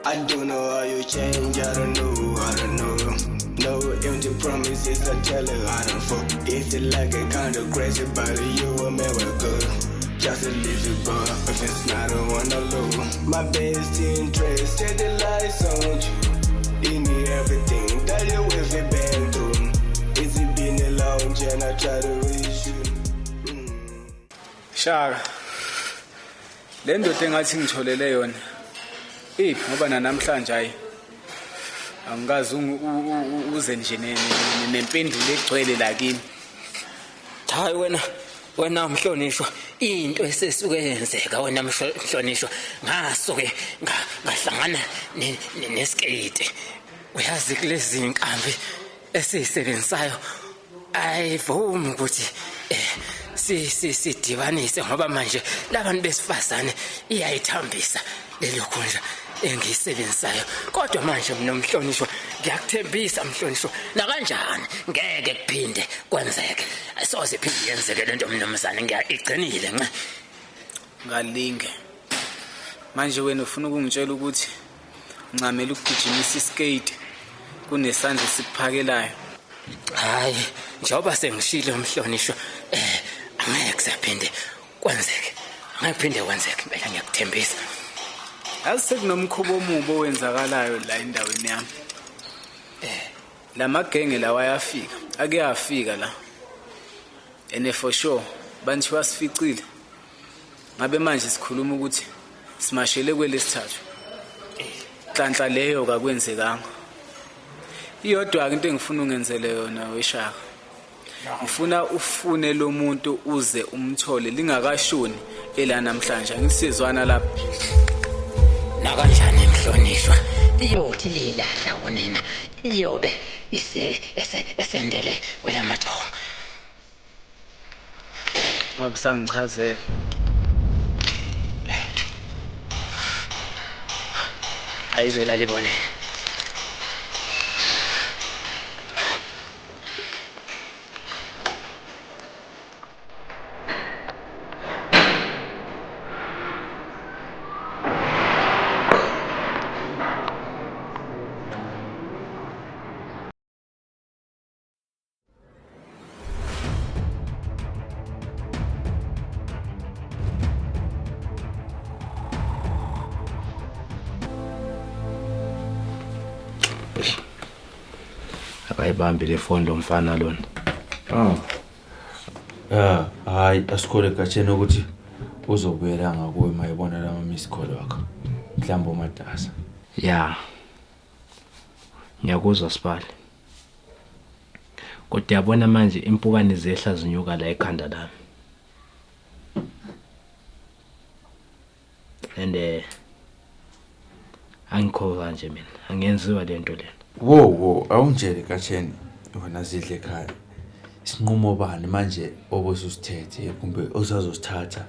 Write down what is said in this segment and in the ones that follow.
I don't know how you change, I don't know, I don't know. No empty promises, I tell her I don't fuck. It's like a kind of crazy, but you a miracle. Just a little boy, if it's not a one alone. My best interest, set the lights on you. In everything that you have been through. It's been a long journey, I try to reach you. Shaka. Le ndoda engathi ngitholele yona iphi ngoba namhlanje hayi angikaze uze nje nempendulo egcwele la kimi. Hayi wena wena mhlonishwa into esesuke yenzeka wena mhlonishwa ngasuke ngahlangana nesiketi uyazi kulezi nkambi esiyisebenzisayo ayivumi ukuthi si si sidibanise ngoba manje labantu besifazane iyayithambisa lelo khundla engiyisebenzisayo kodwa manje mina mhlonishwa ngiyakuthembisa mhlonishwa nakanjani ngeke kuphinde kwenzeke soze iphinde yenzeke lento mnumzane ngiyayigcinile nce Ngalinge. Manje wena ufuna ukungitshela ukuthi uncamela ukugijimisa iskate kunesandla esikuphakelayo. Hayi njengoba sengishilo mhlonishwa angeke kusaphinde kwenzeke angeke kuphinde kwenzeke impela ngiyakuthembisa. Yazi sekunomkhuba omubi owenzakalayo la endaweni yami. Lamagenge lawa ayafika, ake afika la. And for sure bantu basificile. Ngabe manje sikhuluma ukuthi simashele kwelesithathu. Nhlanhla leyo kakwenzekanga. Iyodwa ke into engifuna ungenzele yona weshaka. Ngifuna ufune lo muntu uze umthole lingakashoni ela namhlanje. Angisizwana lapha. Nakanjani mhlonishwa iyothi lilahla kunina iyobe esendele kwelamathongo. Ngoba sangichazela. Ayizwe lalibone. Akayibambi le phone lo mfana lona. Ah. Hayi asikhole gatsheni ukuthi uzobuyela ngakuwe mayibona lama miss call wakho. Mhlawumbe umatasa. Ya. Ngiyakuzwa sibali. Kodwa yabona manje impukane zehla zinyuka la ekhanda lami. And angikho kanje mina, angenziwa lento lena. Wo wo awungitshele gatsheni wena zidle ekhaya. Isinqumo bani manje obususithethe kumbe osazosithatha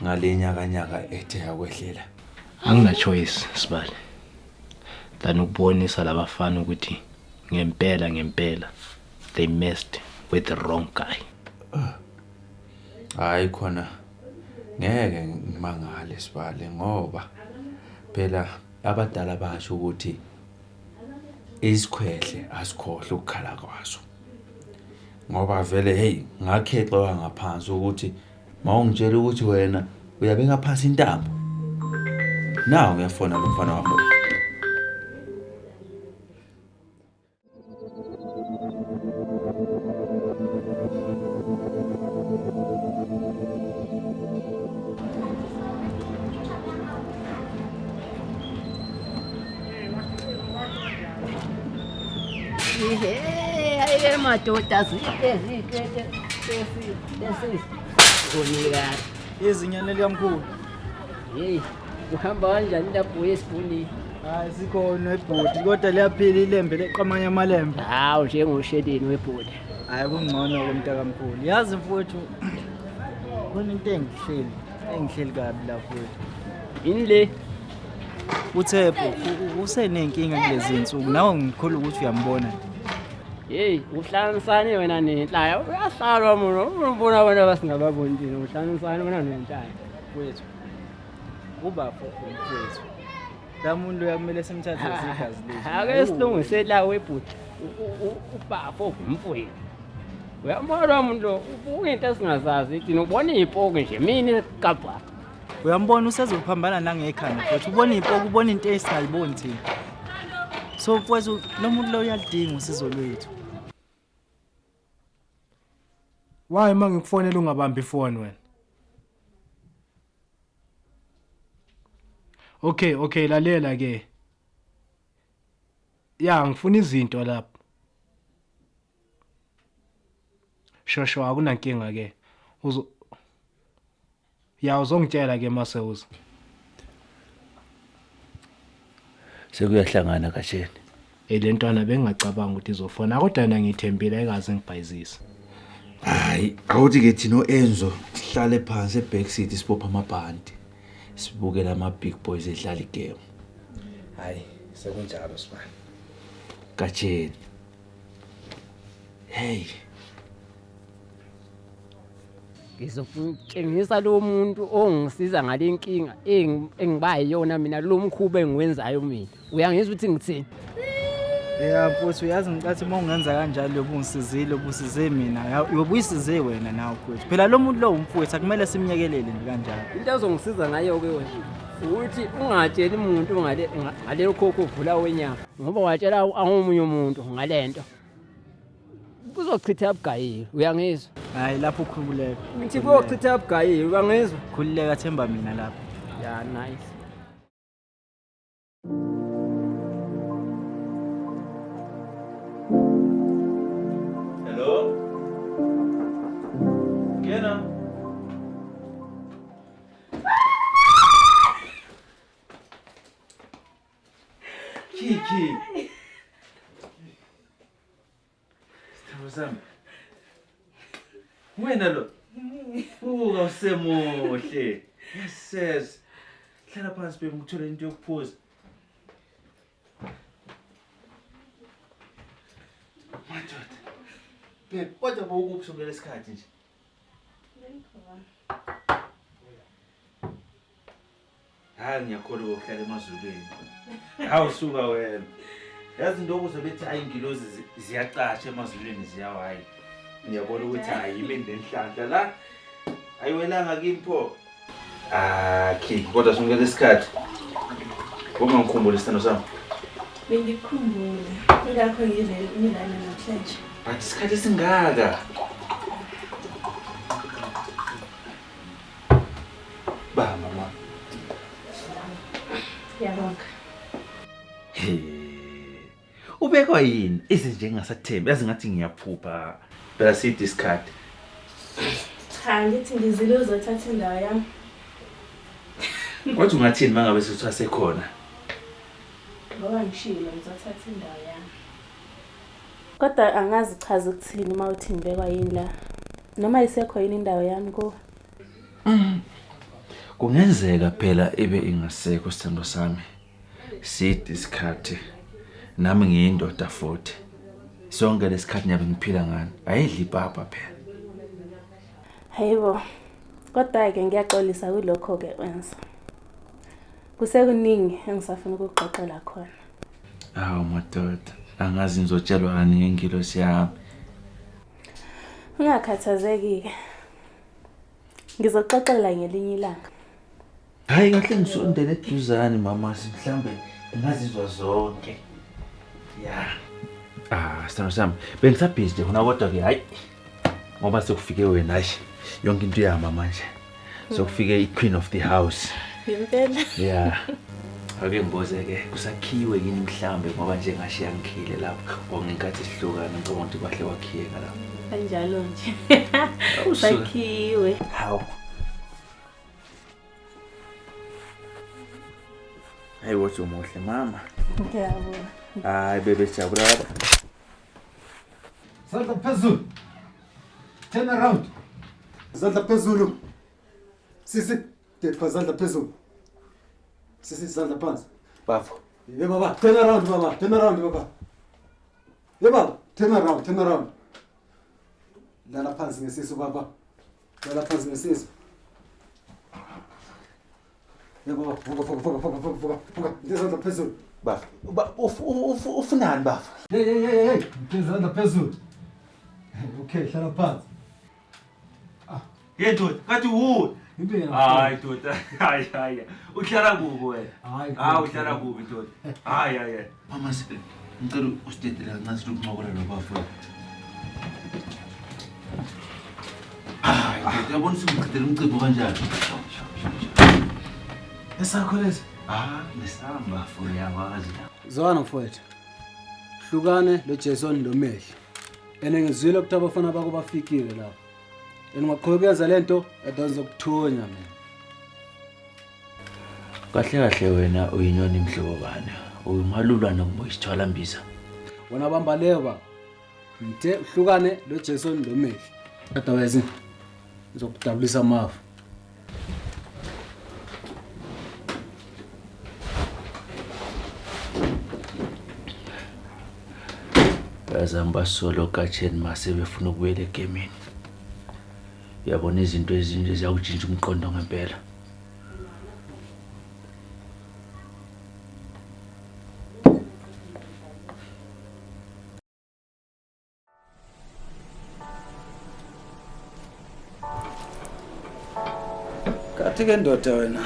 ngale nyaka nyaka ethe yakwehlela? Angina choice sibali. Than ukubonisa labafana ukuthi ngempela ngempela they messed with the wrong guy. Hayi khona ngeke ngimangale sibale ngoba phela abadala basho ukuthi isikhwehle asikhohle ukukhala kwaso. Ngoba vele hey ngakhexwa ngaphansi ukuthi mawungitshela ukuthi wena uyabeka phansi intambo. Nawu uyafona lo mfana wakho. Hey, madoda zike zike sesi sesi. Kunika. Izinyane likamkhulu. Hey, uhamba kanjani lapho esibuni? Hayi sikhona ebhodi kodwa liyaphila ilembe leqamanye amalembe. Hawu njengosheleni webhodi. Hayi kungcono ke mntakamkhulu. Yazi mfowethu khona into engihleli kabi la mfowethu. Yini le? uThepho usenenkinga kulezi insuku nawe ngikhuluma ukuthi uyambona. Hey, uhlanganisane wena nenhlaya. Uyahlalwa mina, ubona abantu abasingababoni thina, uhlanganisane wena nenhlaya. Mfowethu. Ubafo mfowethu. La muntu loya kumele simthathe igazi lethu. Ake silungise la webhuti. Ubafo umfowethu. Uyambona lo muntu lo ubuka into esingazazi thina ubona iy'poki nje mina kabha. Uyambona usezophambana nangekhanda mfowethu. Ubona iy'poki, ubona into esingayiboni thina. So mfowethu lo muntu lo uyalidinga usizo lwethu. Why uma ngikufonela ungabambi ifoni wena? Okay, okay, lalela ke. Ya, ngifuna izinto lapha. Shosho akunankinga ke. Uzo Ya uzongitshela ke mase uza. Sekuyahlangana kasheni. Hey le ntwana bengingacabanga ukuthi izofona kodwa yena ngithembile ayikaze ngibhayizise. Hayi, awuthi ke thina oEnzo sihlale phansi eback seat sibopha amabhanti. Sibukela ama big boys edlala igame. Hayi, sekunjalo sibani. Kasheni. Hey. Ngizokutshengisa lo muntu ongisiza ngale nkinga engiba yiyona mina lo mkhuba engiwenzayo mina. Uyangizwa ukuthi ngithini? Ya mfowethu uyazi ngicathi uma ungenza kanjalo yobe ungisizile ubusize mina yobe uyisize wena nawe mfowethu. Phela lo muntu lo umfowethu akumele simnyekelele nje kanjalo. Into ozongisiza ngayo-ke wena ukuthi ungatsheli muntu ngale ngalelo khokho uvula wenyama ngoba watshela omunye umuntu ngale nto. Kuzochitha bugayiwe, uyangizwa? Hayi lapho ukhululeka. Ngithi kuyochitha bugayiwe, uyangizwa? Khululeka themba mina lapho. Ya nice. Hello? Ngena. Kiki. Sithando sami. Wena lo. Buka usemuhle. Yes yes. Hlala phansi baby ngikuthole into yokuphuza. Madoda. Babe, kodwa bowukuphi sonke lesikhathi nje? Hayi ngiyakholwa ukuhlala emazulwini. Hawu suka wena. Yazi into okuzwe bethi hayi ingilozi ziyacasha emazulwini ziyawa hayi. Ngiyabona ukuthi hayi yimi nenhlanhla la. Ayiwelanga kimi pho. Ah, King, kodwa sonke lesikhathi. Ungangikhumbuli isithando sami. Bengikukhumbula. Ingakho ngilana namhlanje. But isikhathi esingaka. Ba mama. Ngiyabonga. He. Ubekwa yini? Ize nje ngingasathembi. Yazi ngathi ngiyaphupha. Phela side isikhathi. Cha ngithi ngizile uzothatha indawo yami. Kodwa ungathini mangabe sithiwa sekhona? Ngoba ngishilo ngizothatha indawo yami. Kodwa angazi chaza ukuthini uma uthi ngibekwa yini la. Noma isekho yini indawo yami kuwe? Kungenzeka phela ibe ingasekho sithando sami. Side isikhathi. Nami ngiyindoda futhi. Sonke lesikhathi ngiyabe ngiphila ngani? Ayidli ipapa phela. Hayibo. Kodwa-ke ngiyaxolisa kulokho-ke wenza. Kusekuningi engisafuna ukukuxoxela khona. Awu madoda, angazi ngizotshelwa ngani ngengilosi yami. Ungakhathazeki-ke. Ngizoxoxela ngelinye ilanga. Hayi kahle ngisondele eduzane mama, mhlambe ngingazizwa zonke. Ya. Ah, sithando sami, bengisabhizi nje khona kodwa ke hayi. Ngoba sekufike wena hayi yonke into iyahamba manje. Sokufike i-queen of the house. Ngempela. Yeah. Ake ngibuze ke kusakhiwe yini mhlambe ngoba nje ngashiya ngikhile lapho or ngenkathi sihlukana ngicabanga ukuthi kwahle kwakhiyeka lapho. Kanjalo nje. Awusuka. Sakhiwe. Hawu. Hayi wothi umuhle mama. Ngiyabonga. Hayi bebe sijabula lapha. Zandla phezulu. Turn around. Zandla phezulu. Sisi, depha zandla phezulu. Sisi zandla phansi. Bafo. Ye baba, turn around baba, turn around baba. Ye baba, turn around, turn around. Lala phansi ngesisu baba. Lala phansi ngesisu. Yebo, vuka vuka vuka vuka vuka vuka vuka. Ngizandla phezulu. Bafa, ufunani bafa? Hey hey hey hey, ngizandla phezulu. Okay, hlala phansi. Hey ndoda, kathi wuwe. Impela. Hayi ndoda, hayi hayi. Uhlala kubi wena. Hayi. Hayi uhlala kubi ndoda. Hayi hayi. Mama ngicela usidedele kancane silokuncokola nobafo. Hayi ndoda, uyabona usungichithela umcimbi kanjani? Esakho lesi. Ah, nesami bafo uyakwazi la. Zwana mfowethu. Hlukane lo Jason lo Mehli. Ene ngizwile ukuthi abafana bakho bafikile lapha. Ene ungaqhubeka uyenza lento edonzokuthunya mina. Kahle kahle wena uyinyoni imhlobo bani? Uyimalulwa noma uyisithwalambiza? Wena bamba leyo baba. Ngithe uhlukane lo Jason lo Mehli. Otherwise ngizokudabulisa amafu. Bazami basolo gatsheni mase befuna ukubuyela egemini. Uyabona izinto ezinje ziyawutshintsha umqondo ngempela. Kathi ke ndoda wena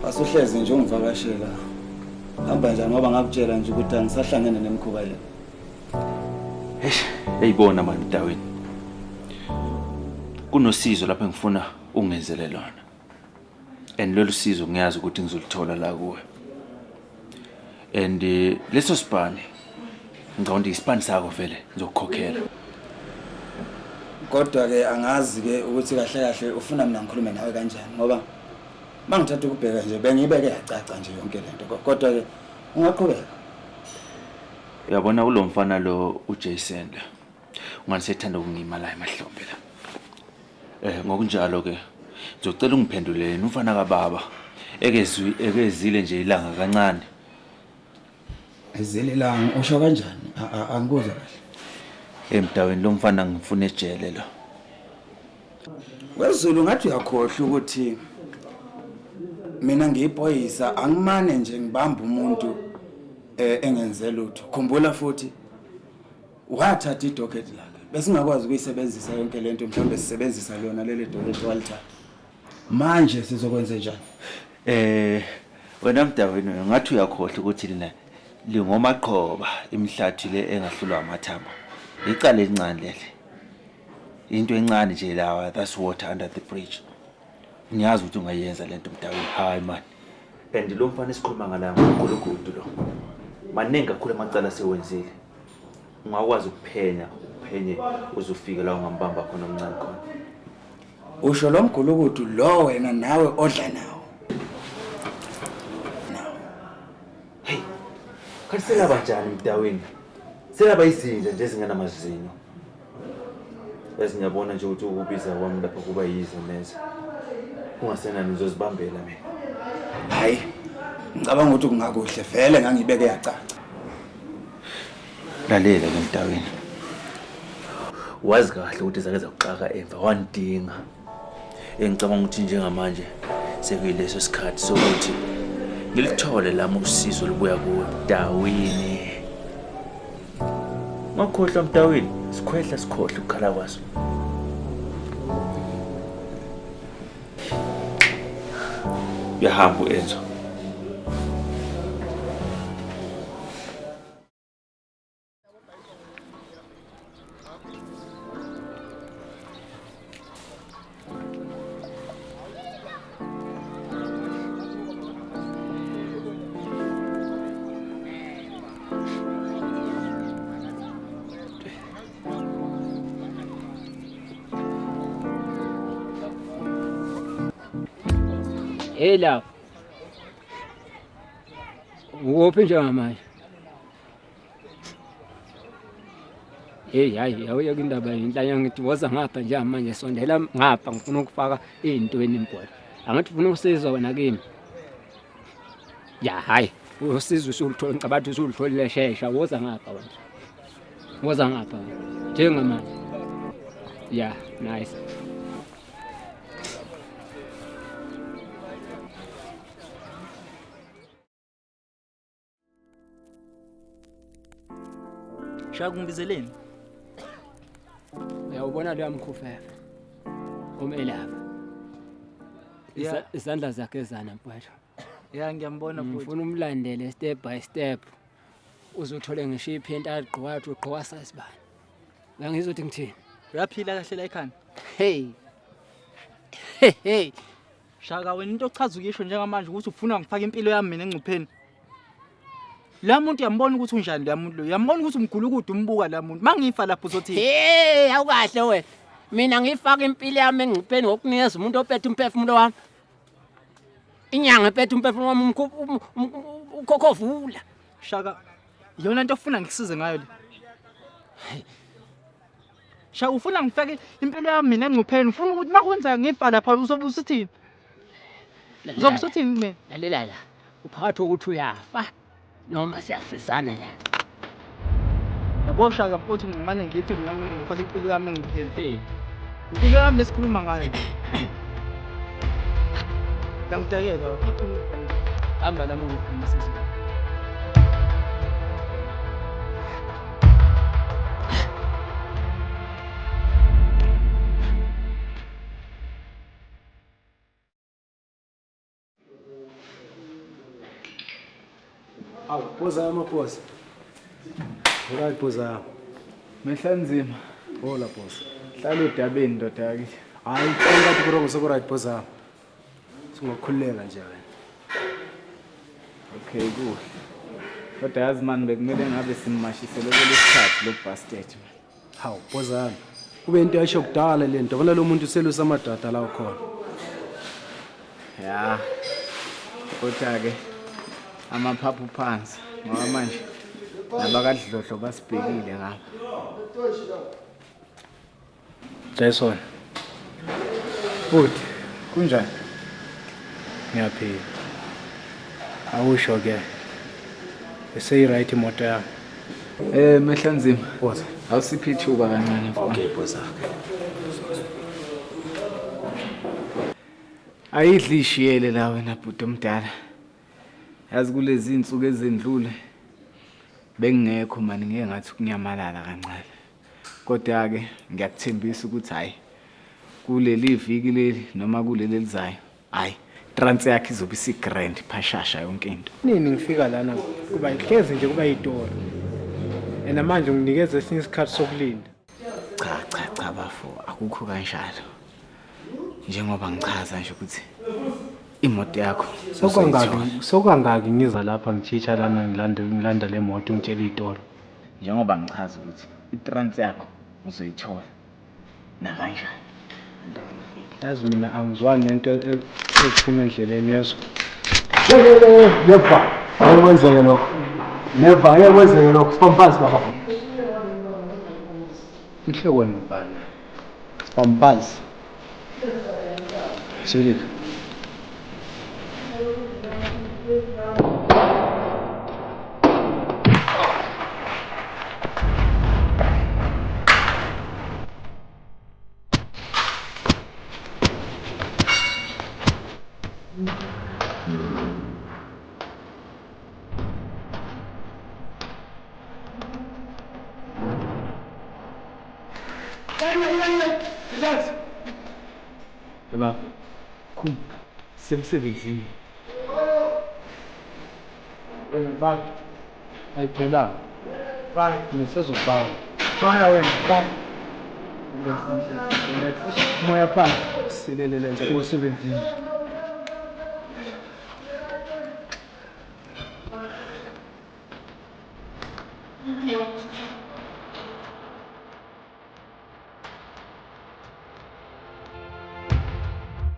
asuhlezi nje ungivakashela. Hamba njani ngoba ngakutshela nje ukuthi angisahlangene nemikhuba yenu. Eish, eyibona manje Mdawini. Kunosizo lapha engifuna ungenzele lona. And lolu sizo ngiyazi ukuthi ngizolithola la kuwe. And leso sipani ngicabanga ukuthi isipani sakho vele ngizokukhokhela. Kodwa ke angazi ke ukuthi kahle kahle ufuna mina ngikhulume nawe kanjani ngoba mangithatha ukubheka nje bengiyibeke yacaca nje yonke lento. Kodwa ke ungaqhubeka. Uyabona kulo mfana lo uJason la. Unganisethanda ukungima la emahlombe la. Ngokunjalo ke ngizocela ungiphendulele umfana kaBaba ekezwi ekezile nje ilanga kancane. Ezile ilanga usho kanjani? Angikuzwa kahle. Emdaweni lo mfana ngifuna ejele lo. Wezulu ngathi uyakhohlwa ukuthi mina ngiyiphoyisa angimane nje ngibamba umuntu engenze lutho. Khumbula futhi wathatha idocket lakhe. Besingakwazi ukuyisebenzisa yonke lento mhlawumbe sisebenzisa lona leli docket walithatha. Manje sizokwenza njani? Wena Mdawini ngathi uyakhohlwa ukuthi lina lingomaqhoba imihlathi le engahlulwa amathambo. Icala elincane leli. Into encane nje lawa, that's water under the bridge. Ngiyazi ukuthi ungayenza lento Mdawini. Hayi man. And lo mfana esikhuluma ngala ngoGulugudu lo. Maningi kakhulu amacala asewenzile. Ungakwazi ukuphenya, uphenye uzufike la ungambamba khona omncane khona. Usho lo mgulukudu lo wena nawe odla nawo. Hey. Kanti selaba njani Mdawini? Selaba izinja nje ezingenamazinyo. Yazi ngiyabona nje ukuthi ukubiza kwami lapha kuba yize neze. Ungasenani ngizozibambela mina. Hayi. Ngicabanga ukuthi kungakuhle vele ngangibeke yacaca. Lalela ke Mdawini. Wazi kahle ukuthi zake zakuxaka emva wandinga. Engicabanga ukuthi njengamanje sekuyileso sikhathi sokuthi ngilithole lami usizo lubuya kuwe Mdawini. Ungakhohlwa Mdawini, sikhwehla sikhohle ukukhala kwaso. Uyahamba uEnzo. Hey lapho. Ukuphi njengamanje? Hey hayi awuyeke indaba yenhlanya ngithi woza ngapha njengamanje sondela ngapha ngifuna ukufaka ey'ntweni impolo. Angithi ufuna usizo wena kimi. Ya hayi usizo usuluthola ngicabanga ukuthi usulutholile shesha woza ngapha wena. Woza ngapha njengamanje. Ya nice. Shaka ungibizeleni? Uyawubona loya mkhufefe umelapha. Izandla zakhe zana mfowethu. Ya ngiyambona futhi. Ngifuna umlandele step by step. Uzothole ngisho iphenti agqoka athi ugqoka size bani. Uyangizwa ukuthi ngithini? Uyaphila kahle la ekhanda. Hey. Hey hey. Shaka wena into ochaza ukuyisho njengamanje ukuthi ufuna ngifake impilo yami mina engcupheni. La muntu uyambona ukuthi unjani la muntu lo. Uyambona ukuthi umgulukudu umbuka la muntu. Mangifa lapho uzothi. Hey, awukahle wena. Mina ngifaka impilo yami engcupheni ngokunikeza umuntu ophethe umphefumulo wami. Inyanga ephethe umphefumulo wami ukhokhovula. Shaka iyona into ofuna ngikusize ngayo le. Shaka ufuna ngifake impilo yami mina engcupheni. Ufuna ukuthi makwenzeka ngifa lapha uzobe usuthini? Uzobe usuthini mina? Lalela la. Uphakathi ukuthi uyafa noma siyasizana la. Yabo Shaka mfowethu ngimane ngithi mina ngifake impilo yami engcupheni. Impilo yami lesikhuluma ngayo. Ngiyangidakela. Hamba nami ngikhuluma. Awu, poza yami boss. Alright poza yami. Mehla nzima. Hola boss. Hlala udabeni ndoda yakithi. Hayi, konke kurongo seku right boss yami. Singakhululeka nje wena. Okay, kuhle. Kodwa yazi mani bekumele ngabe simmashisele kulesikhathi lo bastard. Hawu, boss yami. Kube into yasho kudala le nto. Bona lo muntu uselusa amadada la ukhona. Ya. Kodwa ke amaphaphu phansi ngoba manje nabakadlodlo basibhekile ngapha. Jason, Futhi kunjani? ngiyaphila. Awusho ke. Eseyi-right imoto yami. Mehla nzima. Boss. Awusiphi ithuba kancane mfana. Okay boss. Ayidli ishiyele la wena bhuti omdala. Yazi kulezi insuku ezendlule bengingekho mani ngeke ngathi kunyamalala kancane. Kodwa ke ngiyakuthembisa ukuthi hayi kuleli viki leli noma kuleli elizayo hayi trance yakhe izobe isigrand phashasha yonke into. Nini ngifika lana kuba ihlezi nje kuba yitori. And manje unginikeza esinye isikhathi sokulinda. Cha cha cha bafo akukho kanjalo. Njengoba ngichaza nje ukuthi imoto yakho Sokangaki ngiza lapha ngitshintsha lana ngilanda le moto ngitshela itolo. Njengoba ngichaza ukuthi itrance yakho uzoyithola nakanjani. Yazi mina angizwani nento ephuma endleleni yezo. Never. Ngeke kwenzeke lokho. Never ngeke kwenzeke lokho. Sibambazi baba. Inhloko mfana. Sibambazi. Shirika. Baba, kum semsebenzini. Wena ayiphela. Ngisezobanga. Baya wena, bye. Moya phansi. Silele nje emsebenzini.